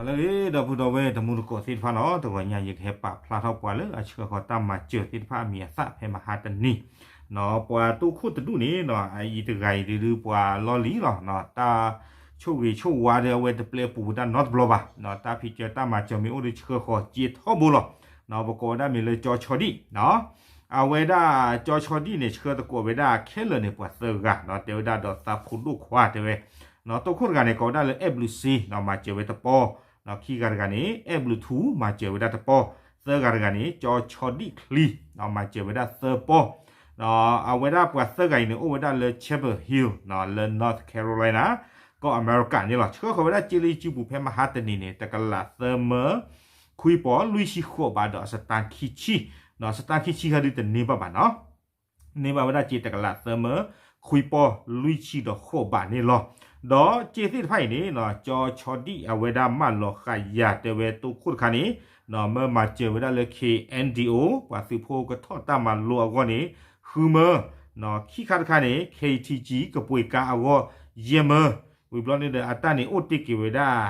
လၢအဂ့ၤ ဒီပုၢ်ဒီဝဲၢ်တံၤသကိးသ့ၣ်တဖၣ်လီၤ. တဂီၤညါယကဟဲပာ်ဖျါထီၣ်ပှၤလၢအဆှၢဃီၤတၢ်မၤစၢၤသ့ၣ်တဖၣ်အမံၤအသၣ်ဖဲမဟါတနံၤ, ပှၤတိခိၣ်တဒူၣ်န့ၣ် အအံၤတဂၤအံၤဒုးပှၤလီၢ်လံၤလီၤ. တၢ်ဆိၣ်ဂ့ၤဆိၣ်ဝါဒီးအဝဲတပျဲပူၤဝဲဒၣ်နီတဘျီဘၣ်, တၢ်ဖံးစၢၤတၢ်မၤစၢၤမ့ၢ်အိၣ်ဒီးဆှၢဃီၤစ့ထီဘိလီၤ. ပကိးဝဲဒၣ်မ့ၢ်လၢကၠီဆီဒံၣ် အဝဲဒၣ်ကၠီဆီဒံၣ်န့ၣ် ဆှၢသကိးဝဲဒၣ်ခဲလၢာ်န့ၣ် ပှၤသၢဂၤ, တဲဝဲဒၣ်ဒီးသးဖိဒိၣ်ခွါတဲဝဲ, တိခိၣ်တဂၤန့ၣ် ကိးဝဲဒၣ်လၢအဲၣ်ဘျုးစ့ မၤစၢၤဝဲတပီၢ်, ခံဂၤတဂၤန့ၣ် အဲၣ်ဘျုးထူ မၤစၢၤဝဲဒၣ်တပီၢ်, သၢဂၤတဂၤန့ၣ် ကၠီဆီဒံၣ်ချံ မၤစၢၤဝဲဒၣ်သၢပီၢ်, အဝဲဒၣ်ပှၤသၢဂၤအံၤန့ၣ် အိၣ်ဝဲဒၣ်လၢ Chapel Hill လၢ North Carolina ကီၢ်အမဲရကၤန့ၣ်လီၤ. ဆှၢဃီၤဝဲဒၣ်စ့လၢယစုပူၤဖဲမဟါတနံၤန့ၣ် တကလးသၢမၢ ခွံပီၢ်လွံၢ်ဆံဃိးဘးဒီးအစတါခံဆံ, စတါခံဆံခါဒုးတန့ၢ်ဘၣ်ဘၣ်နီၤ, န့ၢ်ဘၣ်ဝဲဒၣ်စ့တကလးသၢမၢ ခွံပီၢ်လွံၢ်ဆံဒီးဃိးဘးန့ၣ်လီၤ. ဒီးစ့သ့ၣ်တဖၣ်အံၤန့ၣ် ကၠီဆီဒံၣ်အဝဲဒၣ်မၢလီၤဃာ်ယၤတဲဝဲတိခိၣ်တခါန့ၣ် မၢမၤစၢၤဝဲဒၣ်လၢ K N D O ပှၤသုးဖိကထီၣ်တၢ်မၤလိအဂီၢ်န့ၣ် ဃုမၢ, ခံခါတခါန့ၣ် K T G ကပှ့ၤကါအဂီၢ် ယဲၢ်မၢ, ဝံၤဘျီန့ၣ်ဒီးအတၢ်န့ၣ်အိၣ်တ့ၢ်က့ၤဝဲဒၣ်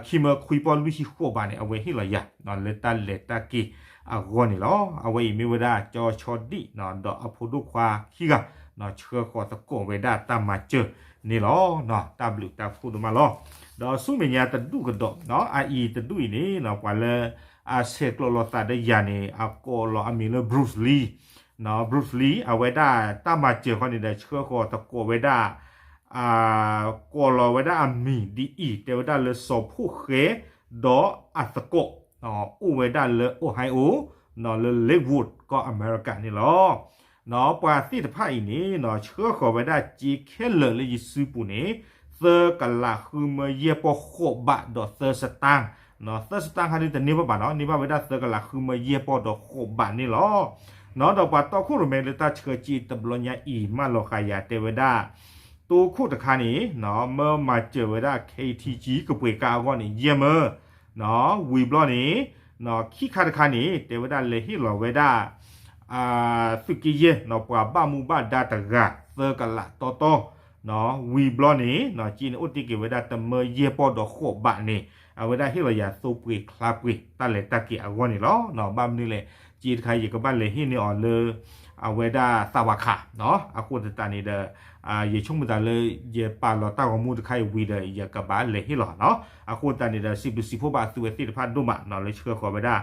ခံမၢခွံပီၢ်လွံၢ်ဆံဃိးဘးန့ၣ် အဝဲဟ့ၣ်လီၤယၤ လၢတၢ်လဲၤတၢ်က့ၤအဂီၢ်န့ၣ်လီၤ. အဝဲအံၤမ့ၢ်ဝဲဒၣ်ကၠီဆီဒံၣ် ဒီးအဖိဒိၣ်ခွါခံဂၤ ဆှၢဃီၤသကိးဝဲဒၣ်တၢ်မၤစၢၤန့ၣ်လီၤ. တၢ်ဘျုးတၢ်ဖှိၣ်ဒိၣ်မးလီၤ. ဒီးဆူမဲာ်ညါတဒူၣ်ကဒီး အအံၤတဒူၣ်အံၤန့ၣ် ပှၤလၢအဆဲးကျိးလိာ်သးဒီးယၤန့ၣ် အကိးလီၤအမံၤလၢ Bruce Lee, Bruce Lee အဝဲဒၣ်တၢ်မၤစၢၤဃီန့ၣ်ဒီး ဆှၢဃီၤသကိးဝဲဒၣ် ကိးလီၤဝဲဒၣ်အမံၤဒ်အံၤ တဲဝဲဒၣ်လၢစီၤဖိၣ်ဃဲ ဒီးအသကိး အိၣ်ဝဲဒၣ်လၢ Ohio လၢ Lakewood ကီၢ်အမဲရကၤန့ၣ်လီၤ. ပှၤသ့ၣ်တဖၣ်အံၤန့ၣ် ဆှၢဃီၤဝဲဒၣ်စ့ခဲလၢာ်လၢယစုပူၤန့ၣ် သၢကလးဃုမၢယဲၢ်ပီၢ်ဃိးဘးဒီးသၢစတၢၣ်, သၢစတၢၣ်ခါဒုးတန့ၢ်ဘၣ်ဘၣ်နီၤ, န့ၢ်ဘၣ်ဝဲဒၣ်သၢကလးဃုမၢယဲၢ်ပီၢ်ဒီးဃိးဘးန့ၣ်လီၤ. ဒီးပှၤတီခိၣ်ရိၣ်မဲလၢတၢ်ဆှၢစ့တဘျီညါအံၤ မၢလီၤဃာ်ယၤတဲဝဲဒၣ် တိခိၣ်တခါန့ၣ် မၢမၤစၢၤဝဲဒၣ် K T G ကပှ့ၤကါအဂီၢ်န့ၣ် ယဲၢ်မၢ, ဝံၤဘျီန့ၣ် ခံခါတခါန့ၣ် တဲဝဲဒၣ်လဲၤဟ့ၣ်လီၤဝဲဒၣ် သုးက့ယဲၢ် ပှၤဘၣ်မူဘၣ်ဒါတဂၤ သၢကလးတီတီ, ဝံၤဘျီန့ၣ် စ့န့ၣ်အိၣ်တ့ၢ်က့ၤဝဲဒၣ်တမၢယဲၢ်ပီၢ်ဒီးဃိးဘးန့ၣ် အဝဲဒၣ်ဟ့ၣ်လီၤယၤသိပှ့ၤချါပှ့ၤ တၢ်လဲၤတၢ်က့ၤအဂီၢ်န့ၣ်လီၤ. ဘၣ်မနုၤလဲၣ် စ့တခါ ယကဘၣ်လဲၤဟ့ၣ်န့ၢ်အီၤလၢ အဝဲဒၣ်သးဝးခး, အဃိသတးန့ၣ်ဒီး ယဆိကမိၣ်သးလၢ ယပာ်လီၤတၢ်ဂီၤမူတခါအံၤဝံၤဒီး ယကဘၣ်လဲၤဟ့ၣ်လီၤနီၤ. အဃိသတးန့ၣ်ဒီး စံးဘျုးစံးဖှိၣ်ဘၣ်သုဝဲသ့ၣ်တဖၣ်ဒိၣ်မးနီၤ လၢဆှၢဃီၤဝဲဒၣ်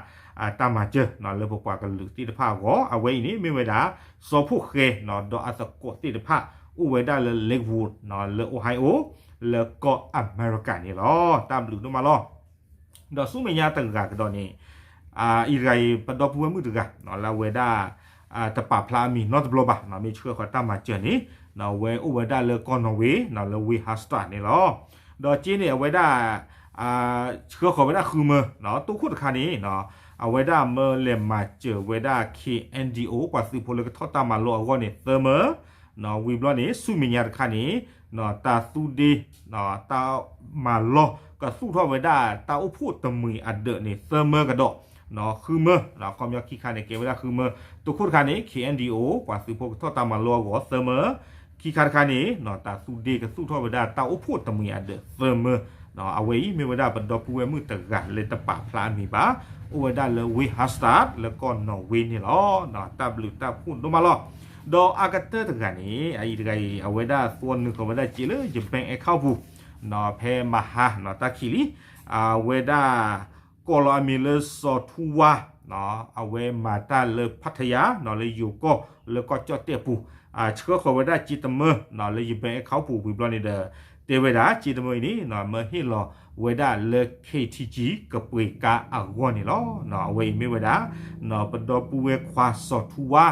တၢ်မၤစၢၤနီၤ လၢပပှၤကလုာ်သ့ၣ်တဖၣ်အဂီၢ် အဝဲအံၤန့ၣ်မ့ၢ်ဝဲဒၣ် စီၤဖိၣ်ဃဲနီၤ ဒီးအသကိးသ့ၣ်တဖၣ် အိၣ်ဝဲဒၣ်လၢ Lakewood နီၤ လၢ Ohio လၢကီၢ်အမဲရကၤန့ၣ်လီၤ. တၢ်ဘျုးဒိၣ်မးလီၤ. ဒီးဆူမဲာ်ညါတဂၤကဒီးန့ၣ် အံၤတဂၤအံၤ ပဒီပုၢ်ဝဲၢ်မုၣ်တဂၤ လၢအဝဲဒၣ် တပာ်ဖျါအမံၤနီတဘျီဘၣ် မ့ၢ်ဆှၢဃီၤတၢ်မၤစၢၤန့ၣ် အဝဲအိၣ်ဝဲဒၣ်လၢကီၢ်နီၣ်ဝ့ လၢ Wayne Hallstatt န့ၣ်လီၤ. ဒီးစ့န့ၣ် အဝဲဒၣ် ဆှၢဃီၤဝဲဒၣ်ဃုမၢ တိခိၣ်တခါန့ၣ် အဝဲဒၣ်မၢလဲၤမၤစၢၤဝဲဒၣ် K N D O ပှၤသုးဖိလၢကထီၣ်တၢ်မၤလိအဂီၢ်န့ၣ် သၢမၢ ဝံၤဘျီန့ၣ် ဆူမဲာ်ညါတခါန့ၣ် တၢ်သူဒ့ တၢ်မၤလီၢ် ကသူၣ်ထီၣ်ဝဲဒၣ်တၢ်အိၣ်ဖှိၣ်တမှံၤအဒၢးန့ၣ် သၢမၢကဒီး ဃုမၢ ခီပညီခံခါန့ၣ် ကဲဝဲဒၣ်ဃုမၢ တိခိၣ်တခါန့ၣ် K N D O ပှၤသုးဖိကထီၣ်တၢ်မၤလိအဂီၢ် သၢမၢ ခံခါတခါန့ၣ် တၢ်သူဒ့ကသူၣ်ထီၣ်ဝဲဒၣ်တၢ်အိၣ်ဖှိၣ်တမှံၤအဒၢး သၢမၢ အဝဲအံၤမ့ၢ်ဝဲဒၣ်ပဒီပုၢ်ဝဲၢ်မုၣ်တဂၤလၢတပာ်ဖျါအမံၤဘၣ် အိၣ်ဝဲဒၣ်လၢ Wayne Hallstatt လၢကီၢ်နီၣ်ဝ့န့ၣ်လီၤ. တၢ်ဘျုးတၢ်ဖှိၣ်ဒိၣ်မးလီၤ. ဒီးအကတၢၢ်တဂၤန့ၣ် အအံၤတဂၤအံၤ အဝဲဒၣ်သွီနုာ်ဃီၤဝဲဒၣ်စ့လၢယ bank account ပူၤ ဖဲမဟါ တၢ်ခံးလံ အဝဲဒၣ် ကိးလီၤအမံၤလၢစီၤထူဝါ အဝဲမၤတၢ်လၢ Pattaya လၢယိၤကီၢ် လၢကီၢ်ကၠီၣ်တဲၣ်ပူၤ ဆှၢဃီၤဝဲဒၣ်စ့တမၢ လၢယ bank account ပူၤဝံၤဘျီန့ၣ်ဒီး တဲဝဲဒၣ်စ့တမၢအံၤန့ၣ် မၢဟ့ၣ်လီၤဝဲဒၣ်လၢ K T G ကပှ့ၤကါအဂီၢ်န့ၣ်လီၤ. အဝဲအံၤမ့ၢ်ဝဲဒၣ် ပဒီပုၢ်ဝဲၢ်ခွါစီၤထူဝါ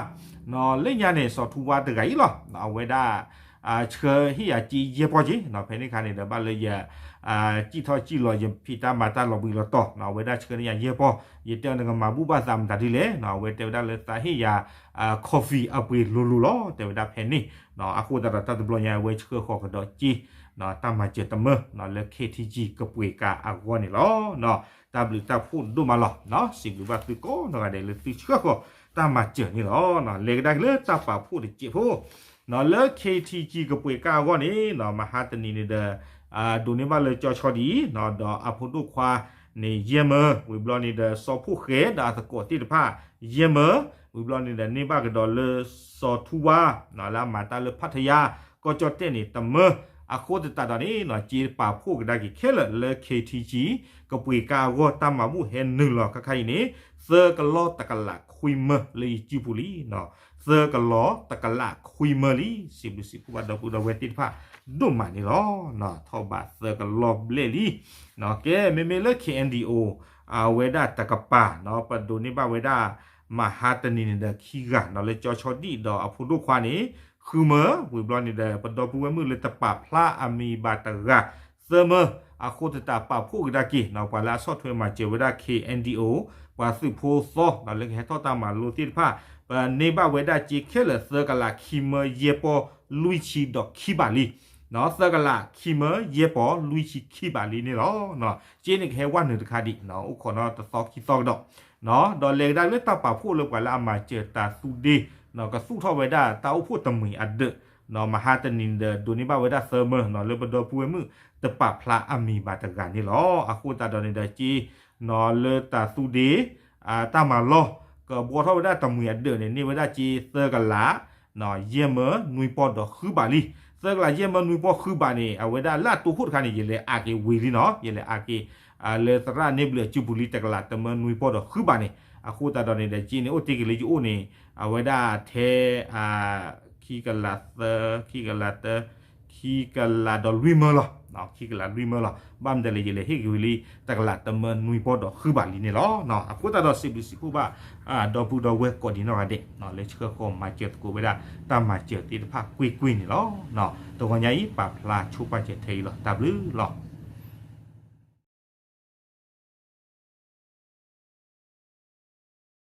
လၢညါန့ၣ် စီၤထူဝါတဂၤအံၤလီၤ. အဝဲဒၣ် ဆှၢဟ့ၣ်ယၤစ့ယဲၢ်ပီၢ်က့ၤ ဖဲန့ၣ်ခါန့ၣ်ဒီး ဘၣ်လၢယ စံၣ်ထီၣ်စံၣ်လီၤ ယဖံးတၢ်မၤတၢ်လီၤဘှံးလီၤတီၤ အဝဲဒၣ်ဆှၢန့ၢ်ယၤယဲၢ်ပီၢ် ယတဲအီၤနကမၤဘူၣ်ဘၣ်သးမတၤဒ်လဲၣ် အဝဲတဲဝဲဒၣ်လၢသးဟ့ၣ်ယၤ coffee အပှ့ၤလိၤလိၤလီၤ တဲဝဲဒၣ်ဖဲန့ၣ် အဃိသတးဒီးတၢ်တဘျီညါ အဝဲဆှၢဃီၤကဒီးစ့ တၢ်မၤစၢၤတမၢ လၢ K T G ကပှ့ၤကါအဂီၢ်န့ၣ်လီၤ. တၢ်ဘျုးတၢ်ဖှိၣ်ဒိၣ်မးလီၤ. စံးဘျုးဘၣ်သုကိးနီၢ်ဂၤဒဲးလၢသုဆှၢဃီၤ တၢ်မၤစၢၤန့ၣ်လီၤ. လဲၤကဒါက့ၤလၢတၢ်ပာ်ဖှိၣ်တစဲးဖိ လၢ ခ့ထံကံ ကပှ့ၤကါအဂီၢ်န့ၣ် မဟါတနံၤန့ၣ်ဒီး ဒိးန့ၢ်ဘၣ်လၢကၠီဆီဒံၣ် ဒီးအဖိဒိၣ်ခွါန့ၣ် ယဲၢ်မၢ, ဝံၤဘျီန့ၣ်ဒီး စီၤဖှိၣ်ဃဲဒီးအသကိးသ့ၣ်တဖၣ် ယဲၢ်မၢ, ဝံၤဘျီန့ၣ်ဒီး န့ၢ်ဘၣ်ကဒီးလၢစီၤထူဝါ လၢအမၤတၢ်လၢဖးထယါ ကီၢ်ကၠီၣ်တဲၣ်န့ၣ် တမၢ, အဃိသတးဒီးန့ၣ် က့ၤပာ်ဖှိၣ်ကဒါက့ၤခဲလၢာ်လၢ ခ့ထံကံ ကပှ့ၤကါအဂီၢ် တၢ်မၤဘူၣ်ဟဲနုာ်လီၤခါခါအံၤန့ၣ် သၢကလီၢ်တကလးခွံမၢလၢယစုပူၤလံ. သၢကလီၢ်တကလးခွံမၢလံ. စံးဘျုးစံးဖှိၣ်ဘၣ်ဒီပုၢ်ဒီဝဲၢ်သ့ၣ်တဖၣ်ဒိၣ်မးန့ၣ်လီၤ. ထီၣ်ဘးသၢကလီၢ်ဘျဲၣ်လံ. ကဲ မ့မ့ၢ်လၢ ခ့ၣ်အဲၣ်ဒံၣ်အိၣ် အဝဲဒၣ်တကပၤ ပဒိးန့ၢ်ဘၣ်ဝဲဒၣ် မဟါတနံၤန့ၣ်ဒီးခံဂၤ လၢကၠီဆီဒံၣ်ဒီးအဖိဒိၣ်ခွါန့ၣ် ဃုမၢ, ဝံၤဘျီန့ၣ်ဒီး ပဒီပုၢ်ဝဲၢ်မုၣ်လၢတပာ်ဖျါအမံၤဘၣ်တဂၤ သၢမၢ, အဃိသတးပာ်ဖှိၣ်ကဒါက့ၤ ပှၤလၢအဆီၣ်ထွဲမၤစၢၤဝဲဒၣ် ခ့ၣ်အဲၣ်ဒံၣ်အိၣ် ပှၤသုးဖိသီ လၢကဟဲထီၣ်တၢ်မၤလိသ့ၣ်တဖၣ် ပန့ၢ်ဘၣ်ဝဲဒၣ်စ့ခဲလၢာ် သၢကလးခံမၢယဲၢ်ပီၢ်လွံၢ်ဆံဒီးခံဘးလံ. သၢကလးခံမၢယဲၢ်ပီၢ်လွံၢ်ဆံခံဘးလံန့ၣ်လီၤ. စ့န့ၣ်ကဟဲဝဲနုာ်တခါဒံး အိၣ်ခိးနီတသီခံသီကဒီး ဒီးလဲၤကဒါလၢတၢ်ပာ်ဖှိၣ်လၢပှၤလၢအမၤစၢၤတၢ်သူဒ့ ကသူၣ်ထီၣ်ဝဲဒၣ်တၢ်အိၣ်ဖှိၣ်တမှံၤအဒၢး မဟါတနံၤန့ၣ်ဒီး ဒိးန့ၢ်ဘၣ်ဝဲဒၣ်သၢမၢ လၢပဒီပုၢ်ဝဲၢ်မုၣ်တပာ်ဖျါအမံၤဘၣ်တဂၤန့ၣ်လီၤ. အဃိသတးဒီးန့ၣ်ဒီးစ့ လၢတၢ်သူဒ့ တၢ်မၤလီၢ် ကဘှီထီၣ်ဝဲဒၣ်တမှံၤအဒၢးန့ၣ် န့ၢ်ဝဲဒၣ်စ့သၢကလး ယဲၢ်မၢနွံပီၢ်ဒီးဃုဘးလံ. သၢကလးယဲၢ်မၢနွံပီၢ်ဃုဘးန့ၣ် အဝဲဒၣ်လၢအတိခိၣ်တခါန့ၣ် ယလဲၤအးက့ၤဝံၤလံနီၤ ယလဲၤအးက့ၤ လၢသရၣ်န့ၢ်ဘျုးအစုပူၤလံ တကလးတမၢနွံပီၢ်ဒီးဃုဘးန့ၣ်. အဃိသတးဒီးန့ၣ်ဒီး စ့န့ၣ်အိၣ်တ့ၢ်က့ၤလၢယအိၣ်န့ၣ် အဝဲဒၣ်ထဲ ခံကလးသၢ ခံကလးတၢ ခံကလးဒီးလွံၢ်မၢလီၤ. ခံကလးလွံၢ်မၢလီၤ. ဘၣ်မနုၤလဲၣ် ယလဲၤဟ့ၣ်က့ၤဝံၤလံ တကလးတမၢနွံပီၢ်ဒီးဃုဘးလံန့ၣ်လီၤ. အဃိသတးဒီးစံးဘျုးစံးဖှိၣ်ဘၣ် ဒီပုၢ်ဒီဝဲၢ်ကိးဒံးနီၢ်ဂၤဒဲး လၢဆှၢဃီၤမၤစၢၤသကိးဝဲဒၣ် တၢ်မၤစၢၤသ့ၣ်တဖၣ်ကွ့ၢ်ကွ့ၢ်န့ၣ်လီၤ. တဂီၤညါအံၤ ပာ်ဖျါဆိပာ်စၢၤထဲအံၤလီၤ. တၢ်ဘျုးလီၤ.